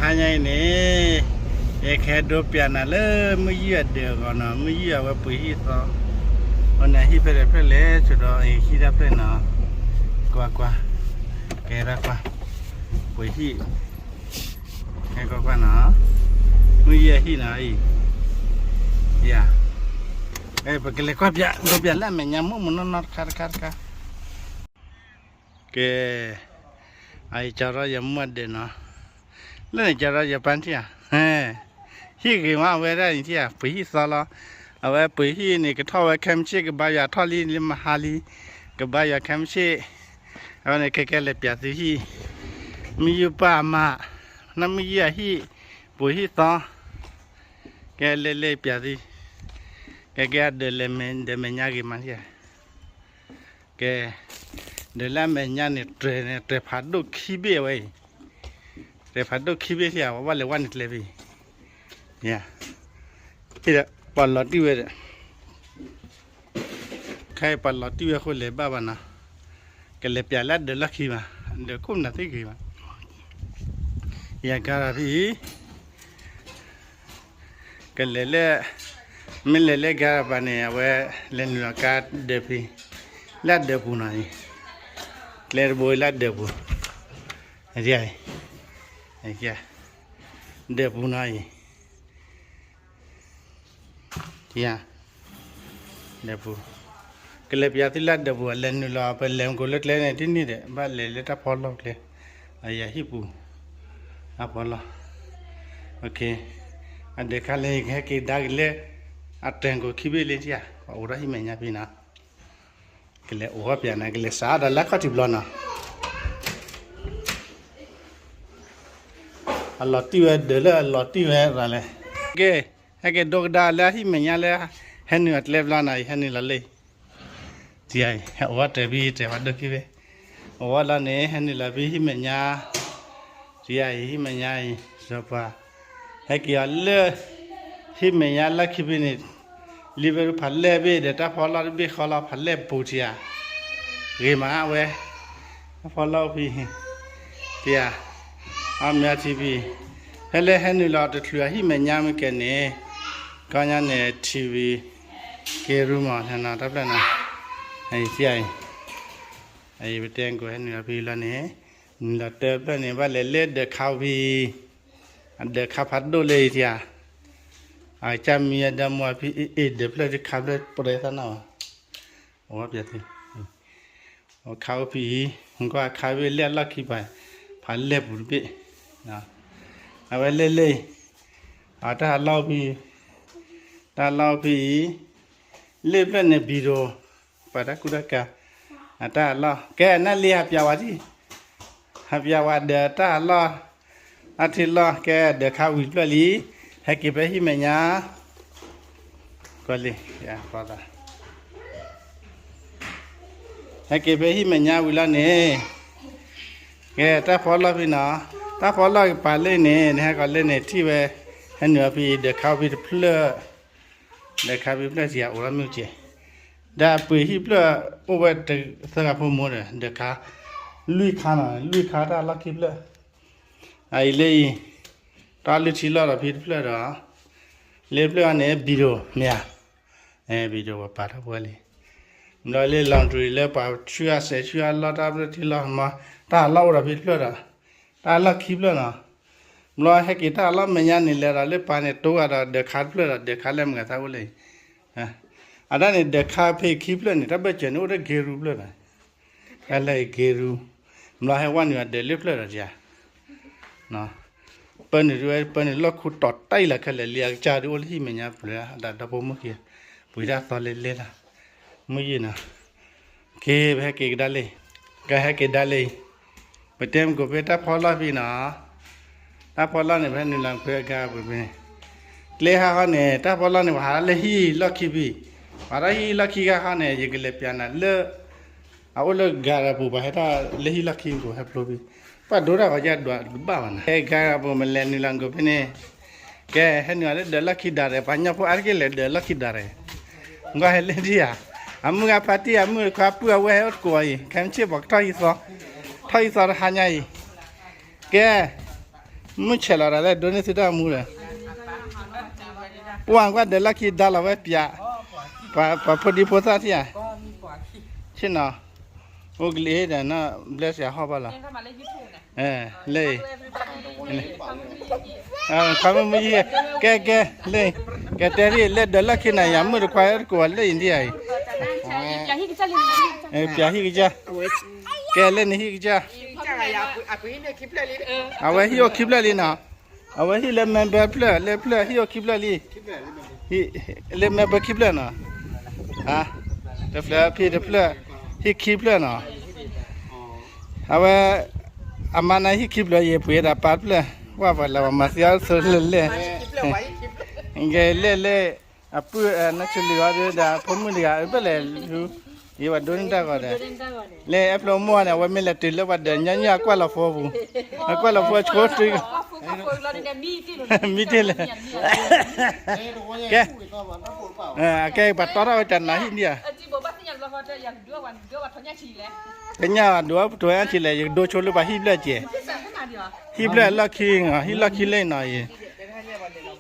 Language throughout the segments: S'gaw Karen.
ဟါညါအံၤန့ၣ် ယကဟဲဒိပျးနၤလၢမုၢ်ယုၢ်အဒၢးအဂီၢ်နီၤ, မုၢ်ယုၢ်အဝဲပှ့ၤဟံၣ်သီ, အန့ၣ်ဟံၣ်ဖဲလဲၣ်ဖဲလဲၣ် ဆိဒီးဟံၣ်တၢ်ဖျၢၣ်နီၤ, ကွၢ်ကွၢ်, ကဲဒၣ်ကွၢ်, ပှ့ၤဟံၣ်, ကဲကွၢ်ကွၢ်နီၤ, မုၢ်ယုၢ်အဟံၣ်နီၤအံၤ, ယၤ, ပကလဲၤကွၢ်ပျး ဒိပျးလၢအမဲာ်ညါမုၢ်မုၢ်နီၢ်နီၢ်တခါတခါတခါ ကဲ, အအံၤကၠီထီၣ်ယမူအဒၢးနီၤ, လၢန့ၣ်ကၠီထီၣ်ယပၢ်ထံၣ်ဧါ, ဟံၣ်ဂ့ၤမးအဝဲဒၣ်န့ၣ်ထံၣ်ဧါ, ပှ့ၤဟံၣ်သီလီၤ, အဝဲပှ့ၤဟံၣ်န့ၣ် ကထီၣ်ဝဲခဲမုၢ်ဆ့ၣ် ကဘါယွၤထီၣ်လံလၢမဟါလံ, ကဘါယွၤခဲမုၢ်ဆ့ၣ်, အဝဲန့ၣ် ကဲကဲလဲၤပျးသုဟံၣ်, မုၢ်ယုၢ်ပၢ်အမါ, နီၢ်မုၢ်ယုၢ်အဟံၣ်, ပှ့ၤဟံၣ်သီ, ကဲလဲၤလဲၤပျးသု, ကဲကဲအဒၢးလဲၤမဲာ် ဒၢးမဲာ်ညါဂ့ၤမးထံၣ်ဧါ ကဲ, ဒီးလၢအမဲာ်ညါန့ၣ် တြဲၤန့ၣ် တြဲၤဖးဒိၣ်ခံဘ့ၣ်အဝဲအံၤ, တြဲၤဖးဒိၣ်ခံဘ့ၣ်ထံၣ်ဧါ, ပှၤဘၣ်လဲၤဝဲန့ၣ်ကျဲဖဲအံၤ, ယၤ, ပှၤလီၤတံၢ်ဝဲဒီး, ခဲအံၤပှၤလီၤတံၢ်ဝဲအဃိလဲၤဘၣ်ဘၣ်နီၤ, ကလဲၤပျးလၢအဒၢးလီၢ်ခံဘၣ်, ဒၢးခိၣ်နၢ်သ့ၣ်ဂ့ၤဘၣ်, ယၤကါရၤဖဲအံၤ ကလဲၤလၢ, မ့ၢ်လဲၤလၢကါရၤဘၣ်န့ၣ် အဝဲလဲၤနုာ်လီၤကါဒၢးဖဲ, လၢအဒၢးပူၤနီၤအံၤ, ကျဲတဘိလၢအဒၢးပူၤ, အံၤ, ဒၢးပူၤနီၤအံၤ, ဒၢးပူၤ, ကလဲၤပျးသုလၢအဒၢးပူၤ လဲၤနုာ်လီၤပလဲၤမကိးလၢကျဲန့ၣ် တနံၣ်ဒီး ဘၣ်လဲၤလၢတၢ်ဖီလီၢ်ကျဲ, အယၤဟံၣ်ပူၤ, တၢ်ဖီလီၢ် အဒၢးခါလဲၣ် ယကဟဲက့ၤဒါက့ၤလၢ, အတၢ်ကိးခံဘ့ၣ်လၢထံၣ်ဧါ, ပှၤအိးထီၣ်ဟံၣ်မဲာ်ညါဖဲနီၤ, ကလဲၤအိးထီၣ်ပျးနၤ ကလဲၤစးဒီးလၢခီၣ်ထံးဘျီနီၤ, အလီၤတံၢ်ဝဲဒၢးလၢအလီၤတံၢ်ဝဲရၤလဲၣ်, ကဲ, ဟဲက့ၤဒိကဒါလၢအဟံၣ်မဲာ်ညါလၢ, ဟဲနုာ်အကျဲဘျီနီၤအံၤ ဟဲနုာ်လီၤလၢ တယၤအံၤ ဟဲအိးထီၣ်တၢ်ဖဲတဲာ်ဖးဒိၣ်ခံဖဲ, အိးထီၣ်လီၤန့ၣ် ဟဲနုာ်လီၤဖဲဟံၣ်မဲာ်ညါ, တယၤအံၤ ဟံၣ်မဲာ်ညါအံၤ စီၤပၤ, ဟဲက့ၤအီၤလၢ, ဟံၣ်မဲာ်ညါလီၢ်ခံဖဲန့ၣ်, လံဝဲဖးလဲၢ်ဘ့ၣ်ဒီးတၢ်ဖီလီၢ်တဘ့ၣ်ဃီလီၤ ဖးလဲၢ်ပူၤတယၤ, ဂ့ၤမးဝဲ, တၢ်ဖီလီၢ်အိၣ်ဖဲ, တယၤ, အမ့ၢ်ထံဖဲ, ဖဲလၢဟဲနုာ်လီၤတချုးအဟံၣ်မဲာ်ညါမ့ၢ်ကဲန့ၣ်, ကီညါန့ၣ် ထံဝံၤ, က့ရူမး တၢ်ဖျၢၣ်နီၤ, အံၤတယၤအံၤ အံၤပတဲကီးဟဲနုာ်လီၤဖဲလီၤန့ၣ်, နုာ်လီၤတၢ်ဖျၢၣ်န့ၣ် ဘၣ်လဲၤလၢဒၢးခါဖဲ, အဒၢးခါဖးဒိၣ်လၢအံၤတယၤ, အကစၢ်မံအဒၢမူအဖဲအ့ၣ်ဒၢးဖျၢၣ်တခါဖျၢၣ်ပှဲၤသၣ်နီၤဘၣ်, အိၣ်ဝဲပျးသု အခါအိၣ်ဖဲအံၤ, ကွၢ်အခါဖဲလၢအလီၢ်ခံပၤ, ဖးလဲၢ်ပူၤတဘ့ၣ်, အဝဲလၢလၢအံၤ, အတၢ်ဟးလီၢ်ဖဲ, တၢ်ဟးလီၢ်ဖဲအံၤ, လၢဖျၢၣ်န့ၣ်ဘံၣ်ဒိၣ်, ပှၤတၢ်ကူတၢ်ကၤ, အတၢ်ဟးလီၢ် ကဲနၢ်လံဟးပျးဝဲထံၣ်, ဟးပျးဝဲဒီးတၢ်ဟးလီၢ်, အထံလီၢ်ကဲဒၢးခါဝံၤတဖျၢၣ်လံ, ဟဲက့ၤဖဲဟံၣ်မဲာ်ညါ ကီလံ, ဟဲက့ၤဖဲဟံၣ်မဲာ်ညါဝံၤလီၤန့ၣ်, ကဲတၢ်ဖီလီၢ်ဖဲနီၤ, တၢ်ဖီလီၢ်ကပၤလၢန့ၣ် နဟဲကီးလၢန့ၣ်ထံၣ်ဝဲ, ဟဲနုာ်အီၤဖဲဒၢးခါဖဲတဖျၢၣ်, ဒၢးခါဖဲတဖျၢၣ်စံးယၤအိၣ်ထီၣ်မ့ၢ်ကဲ, ဒီးပှ့ၤဟံၣ်ဖျၢၣ်အိၣ်ဝဲတသၢဂၤဖိမ့ၢ်ဒီး ဒၢးခါ, လွံၢ်ခါနီၤ လွံၢ်ခါတၢ်လီၢ်ခံဖျၢၣ် အအံၤလၢအံၤ, တၢ်လုၢ်ထံလီၢ်ဒီးဖဲတဖျၢၣ်ဒီး, လၢဖျၢၣ်အံၤန့ၣ် ဘံၣ်ဒိၣ်မ့ၢ်ဧါ, ဘံၣ်ဒိၣ်ပှၤပာ်ထီၣ်ပှဲၤလံ, ဘျီလၢ laundry လၢပှၤဆူအစဲးဆူအလီၢ်တၢ်ဖျၢၣ်ထံလီၢ်မး, တၢ်လီၢ်အိၣ်ဒီးဖဲတဖျၢၣ်ဒီး, တၢ်လီၢ်ခံဖျၢၣ်နီၤ, ဘျီဟဲက့ၤတၢ်လီၢ်မဲာ်ညါန့ၣ် လဲၤဒီးလၢပၢ်န့ၣ် တိဂၤဒီးဒၢးခါတဖျၢၣ်ဒီး ဒၢးခါလၢမုၢ်ဂၤသးအိၣ်လၢအံၤ, အတၢ်န့ၣ် ဒၢးခါဖဲခံဖျၢၣ်န့ၣ် တၢ်ဘၢၣ်စၢၤန့ၣ် အိၣ်ဒီးက့ရူဖျၢၣ်ဒီး, တၢ်လၢအံၤက့ရူ, ဘျီဟဲဝဲနုာ်အဒၢးလၢဖျၢၣ်ဒီးယၤ, ပၢနုာ်ဒ်ဝဲ ပၢနုာ်လီၢ်ခူတီၤတၢ်အံၤလီၤခဲလၢာ်လံ အကစၢ်ဒုးအိၣ်လၢဟံၣ်မဲာ်ညါပျၢၤ အတၢ်ဒီဖိမိၢ်ခံဂၤ, ပှ့ၤတၢ်သီလဲလဲလီၤ, မုၢ်ယံၤနီၤ, ကဲ ပဟဲက့ၤကဒါလံ, ကဟဲက့ၤဒါလံ, ပတဲမကိးဖဲတၢ်ဖီလီၢ်ဖဲနီၤ, တၢ်ဖီလီၢ်န့ၣ် ပဟဲနုာ်လီၤဖဲအဂၤပူၤဖဲန့ၣ်, ကျဲဟးဃီန့ၣ် တၢ်ဖီလီၢ်န့ၣ် ပဟးလၢဟံၣ်လီၢ်ခံဖဲ, ပဟးလၢဟံၣ်လီၢ်ခံဂၤဃီန့ၣ် ယကလဲၤပျးနၤလၢ အအိၣ်လၢဂၤရၤပူၤ ပှၤဟဲထီၣ်လၢဟံၣ်လီၢ်ခံပူၤဟဲဖျိဖဲ, ပှၤဒိတၢ်ဂီၤယါဒွးတဘၣ်ဘၣ်နီၤ, ဟဲဂၤရၤပူၤ မလဲၤနုာ်လီၤကိးဖဲန့ၣ်, ကဲ ဟဲနုာ်လီၤလၢဒၢးလီၢ်ခံဒၣ်ရဲၣ်, ပှၤကညီဖိအါတက့ၢ်လဲၤဒၢးလီၢ်ခံဒၣ်ရဲၣ်, ကွၢ်ဟဲလၢထံၣ်ဧါ, အမုၢ်ဂၤဖါတံၢ် အမုၢ်ခွါပုၢ်အဝဲၢ်ဟဲအိၣ်တကိးအံၤ ခဲမုၢ်ဆ့ၣ်ပှၤကထီၣ်ဟံၣ်သီ, ထီၣ်ဟံၣ်သီတဟါညါအံၤ, ကဲ, မုၢ်ဆဲးလီၤတၢ်လၢဒိးန့ၢ်သုတၢ်မူဒီး, ပှၤကွၢ်ဒီးလီၢ်ခံဒါလီၤဝဲပၠး, ပှၤဖိဒံဖိသၣ်ထံၣ်ဧါ, ဆ့ၣ်နီၤ, အိၣ်ကလံၤဒီးနီၢ်ဘျဲၣ်စှၤဟီၣ်ဘၣ်လီၤ, လၢအံၤ, ခီမုၢ်မုၢ်ယံၤ, ကဲကဲ, လၢအံၤ, ကဲတဲဒ် လၢဒီးလီၢ်ခံန့ၣ် ယၤမုၣ်တခွါတကိးလၢအံၤဒ်အံၤ, ပၠးဟံၣ်ကစၢ်, ကဲလၢနဟံၣ်ကစၢ် အဝဲဟံၣ်အိၣ်ခံဖျၢၣ်လံနီၤ, အဝဲဟံၣ်လၢ member ဖျၢၣ် လၢဖျၢၣ်ဟံၣ်အိၣ်ခံဖျၢၣ်လံ, လၢ member ခံဖျၢၣ်နီၤ, တဖျၢၣ်ဖံးတဖျၢၣ်, ဟံၣ်ခံဖျၢၣ်နီၤ, အဝဲ အမါန့ၣ်ဟံၣ်ခံဖျၢၣ် ယပှ့ၤဒၣ်ပာ်ဖျၢၣ်, ဝၢ်ပှၤလၢပှၤမၤသံအီၤသိလၢလဲၣ်, ကဲလၢလဲၣ်, အပုၢ်နဆလံၤအီၤဒီး ဖိမုၣ်တဂၤ အဘၣ်လဲၤ ယဝဲဒိးန့ၢ်တၢ်ဂီၤဒီး, လၢအဲၣ်ဖျိမိၢ်န့ၣ် အဝဲမ့ၢ်လဲၤတုၤလၢပှၤဒီး ညီနုၢ်အကွၢ်လီၤဖိပူၤ, အကွၢ်လီၤဖိဆိတံၢ်, မံတ့ၢ်လဲၣ်, ကဲ, ကဲပှၤတီထီၣ်ဝဲတၢ်နၤဟံၣ်ဒံးဧါ, ကညးဒိးပတိၤအါထံလဲၣ်, ယကဒိဆိလၢပှၤဟံၣ်ဖျၢၣ်ကဲ, ဟံၣ်ဖျၢၣ်လီၢ်ခံ, ဟံၣ်လီၢ်ခံလၢနီၤအံၤ,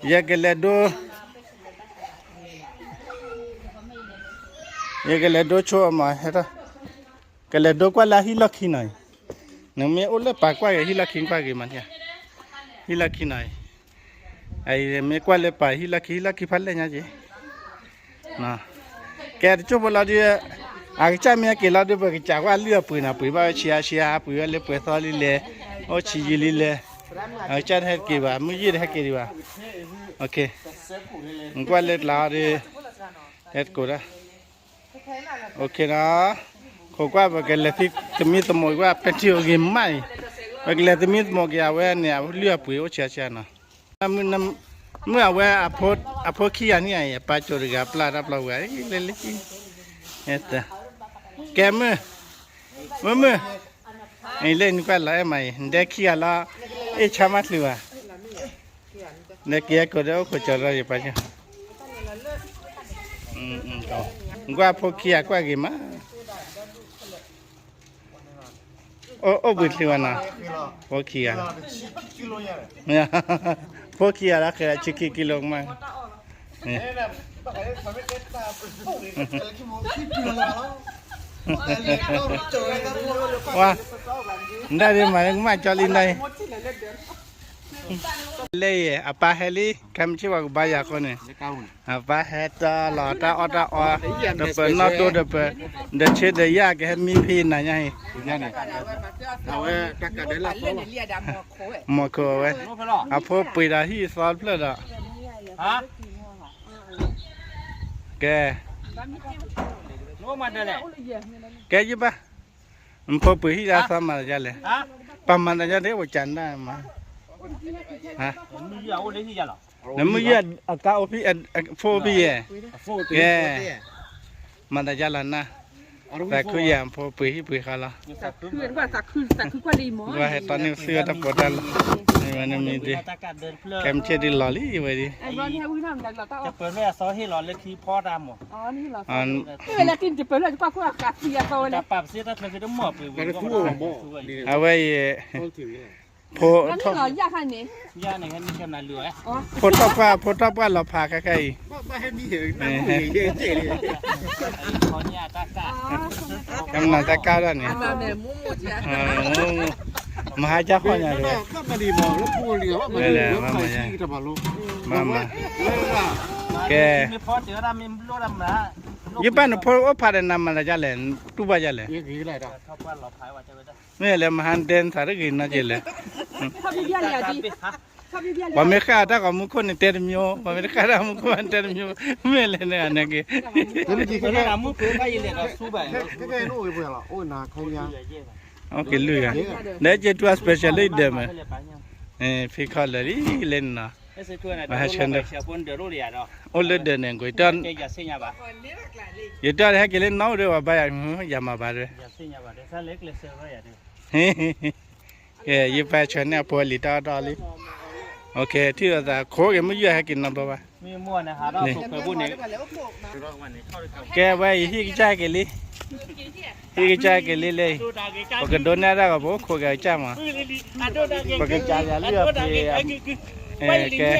ယကလဲၤဒိ ယကလဲၤဒိဆိအမၤဟဲထီၣ်, ကလဲၤဒိကွၢ်လၢဟံၣ်လီၢ်ခံနီၤအံၤ, နမ့ၢ်အိၣ်လၢပာ်ကွၢ်က့ၤဟံၣ်လီၢ်ခံကွၢ်က့ၤမး, ဟံၣ်လီၢ်ခံနီၤအံၤ, အံၤမ့ၢ်ကွၢ်လၢပာ်ဟံၣ်လီၢ်ခံ ဟံၣ်လီၢ်ခံဖးလဲၢ်ညါက့ၤ ကဲတကၠိၢ်ဖိလီၤဒုး, အကစၢ်မ့ၢ်ဟဲက့ၤလီၤဒုး ပကစးကွၢ်လုၢ်အပှ့ၤနီၤ, ပှ့ၤဘၣ်ဝဲဆံးအါဆံးအါ, ပှ့ၤဝဲလၢပှဲၤသီလံလဲၣ်, အိၣ်ဆံးယံာ်လံလဲၣ်, အကစၢ်တဟဲက့ၤဘၣ်, မုၢ်ယံၢ်တဟဲက့ၤဒံးဘၣ်, နကွၢ်လၢကျါအီၤဒုး, ဟဲတကိးတၢ်, နီၤ, ခိးကွၢ်ပကလဲၤသမံသမိးကွၢ် ပဲာ်ထံအိၣ်ဂ့ၤမးအံၤ, ပကလဲၤသမံသမိးက့ၤအဝဲန့ၣ် အလုၢ်အပှ့ၤအိၣ်ဆံးဆံးနီၤ မုၢ်အဝဲ အဖိခံဂၤန့ၣ်အံၤ အပၢ်ကၠိတဂၤပျၢ်တၢ်ပျီဝဲ လၢလၢ ကဲမုၢ်, မုၢ်မုၢ်, လၢနကွၢ်လီၤအဲၣ်မးအံၤ နဒဲခံဂၤလီၤ, အ့ၣ်ဆါမးချုးဘၣ်, နက့ၤအကိးဒီးအိၣ်ခိးကၠီၤလီၤယပၢ်ကၠိ, နကွၢ်ဖိခံဂၤကွၢ်ဂ့ၤမး အိၣ်ဘှံးချုးဝဲနီၤ, ဖိခံဂၤ, ဖိခံဂၤလၢဃဲၤဆံခံကံလိမး, ဝါ, နဒၣ်ဒ်မးကမၣ်ကၠီလံနဒၣ်အံၤ, လၢယဲ အပၢ်ဟဲလံ ခဲမုၢ်ဆ့ၣ်ပှၤကဘါယၤအဃိန့ၣ်, အပၢ်ဟဲတၢ်လီၤတၢ်အီၣ်တၢ်အီ, တပၢၤနီၣ်တိၢ်တပၢၤ, ဒီးဆ့ဒီးယၣ်ကဟဲမံဖံနၤညါအံၤ, မီၤခိၣ်ဝဲ, အဖိပှ့ၤဒီးဟံၣ်သီတဖျၢၣ်ဒီး, ကဲ, ကဲယဘၣ်, နဖိပှ့ၤဟံၣ်တၢ်သီမၤသးဒ်လဲၣ်, ပှၤမၤသးဒ်လဲၣ် ပကနၣ်မး, နမုၢ်ယဲၢ်အကါအိၣ်ဖဲ, ဖိဖဲယဲၢ်, ကဲ, မၤသးဒ်လဲၣ်နၤ, သးခုယဲၢ်ဖိပှ့ၤဟံၣ်ပှ့ၤဃီလီၤ, ဟဲတီန့ၢ်သုဝဲတၢ်ပီးတၢ်လီ, နမံၤဒ်, ခဲမုၢ်ဆ့ၣ်ဒ်လီၤလံဝဲဒ် အဝဲအံၤ, ဖိ, ဖိထီၣ်ပှၢ် ဖိထီၣ်ပှၢ်လီၤဖးခဲခဲအံၤ, ကမၤတၢ်ကၢ်ဒၣ်န့ၣ်, မဟါကၢ်ဃီညါဒ်ဝဲ, မၤမၤ, ကဲ, ယပၢ်နဖိအိၣ်ဖးဒီးနၤမၤသးဒ်လဲၣ်, တူၢ်ဘၣ်ဒ်လဲၣ် မ့ၢ်လဲၤမဟါဒဲနသးတဂ့ၤနီတက့ၢ်လဲၣ်, ပှၤမ့ၢ်ဃၣ်တၢ်ဂီၤမူခိၣ်န့ၣ်တဲတမံၤ, ပှၤမ့ၢ်တဃၣ်တၢ်မူခိၣ်တဲတမံၤ, မ့ၢ်လဲၤန့ၣ်န့ၣ်က့ၤ, အိၣ်က့ၤလုၢ်ဂၤ, ဒီးက့ၤတူၢ်အ special လၢယဒၢးမး, ဖံခီလၢာ်လံလဲၣ်နီၤ, ဟဲဆၢ, အိၣ်လၢဒၢးန့ၣ်ကွံာ်, ယတဲဟဲက့ၤလၢနီၢ်အိၣ်ဒီးပှၤဘါယၤ, ယမၤဘၣ်ဒီး ကဲ, ယပၢ်ဆၢန့ၢ်အဖိအလံၤတၢ်အီၣ်တၢ်အီလံ, ထံၣ်လိာ်သးခိးက့ၤ မုၢ်ယဲၢ်ဟဲက့ၤနီတဘျီဘၣ်, မ့ၢ်မိၢ်န့ၣ် ဟးထီၣ်န့ၣ် ကဲဝဲအံၤ ဟံၣ်ကစၢ်က့ၤလံ, ဟံၣ်ကစၢ်က့ၤလံလၢအံၤ, ပကဒိးန့ၢ်တၢ်ဂီၤ ပအိၣ်ခိးက့ၤကစၢ်မး, ပကစၢ်ယၤလံအဖံ, ကဲ,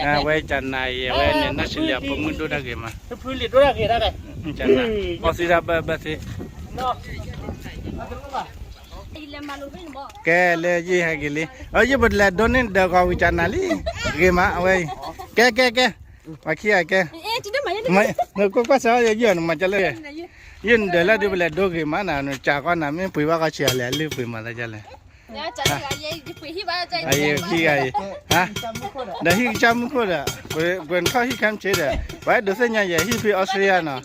အဝဲကနၤအံၤ အဝဲန့ၣ် နီၢ်ဆံးလံအဖိမုၣ်ဒိၣ်တၢ်ဂ့ၤမး, အီၣ်သံတၢ်ဘၢဘၢသ့ ကဲလၢယဟဲက့ၤလံ, အယပလဲၤဒိးန့ၢ်ဒီးဂီၤဝံၤကနၤလံ, ဂ့ၤမးအဝဲအံၤ, ကဲကဲကဲ, ပှၤခံဂၤကဲ, နကွၢ်ကွၢ်စၢ်ယယီၢ်နမၤကလၢ, ယနဒၢးလၢဒုးပလဲၤဒိးဂ့ၤမးနၤ နကးကီနၤ မ့ၢ်ပှ့ၤဘၣ်ကီဆံးအလဲၤ အလုၢ်ပှ့ၤမးတၢ်ကလဲၣ်, အယခံဂၤအံၤ, ဒီးဟံၣ်ကစၢ်မူခိၣ်ဒီး, ကွဲးထီၣ်ဟံၣ်ခဲမုၢ်ဆ့ဒီး, ပှၤအဲၣ်ဒိးသ့ၣ်ညါယဲဟံၣ်ဖဲအီစထြ့လယါနီၤ,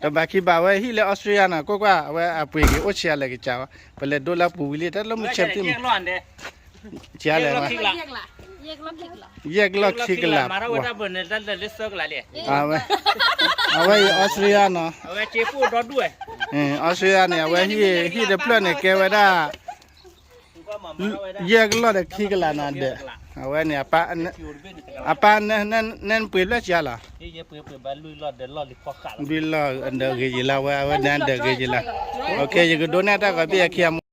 တဘၣ်ခံဘၣ်ဝဲဟံၣ်လၢအီစထြ့လယါနီၤ ကွၢ်ကွၢ် အဝဲအပှ့ၤက့ၤအိၣ်ဆံးအလဲၤကစၢ်, ပလဲၤဒိးလၢပူၤဝံၤလံ တၢ်လၢမုၢ်ဆ့ၣ်တံၢ်မး ဆံးအလဲၤ, ယဲၢ်ကလီၢ်ခံကလး, အဝဲအံၤအီစထြ့လယါနီၤ, အီစထြ့လယါန့ၣ် အဝဲဟံၣ်တဖျၢၣ်န့ၣ် ကဲဝဲဒၣ် ယဲၢ်ကလီၢ်ဒီးခံကလးနီၤဒီး, အဝဲန့ၣ်, အပၢ်, နဲနပှ့ၤဖျၢၣ်ဆံးလီၤ, လွံၢ်လီၢ်ဒီးဂ့ၤယံၤလီၤ အဝဲ, အဝဲနဲဒၢးဂ့ၤယံၤလီၤ, ယကဒိးန့ၢ်တၢ်ဂီၤဘ့ၣ်အခံအမူ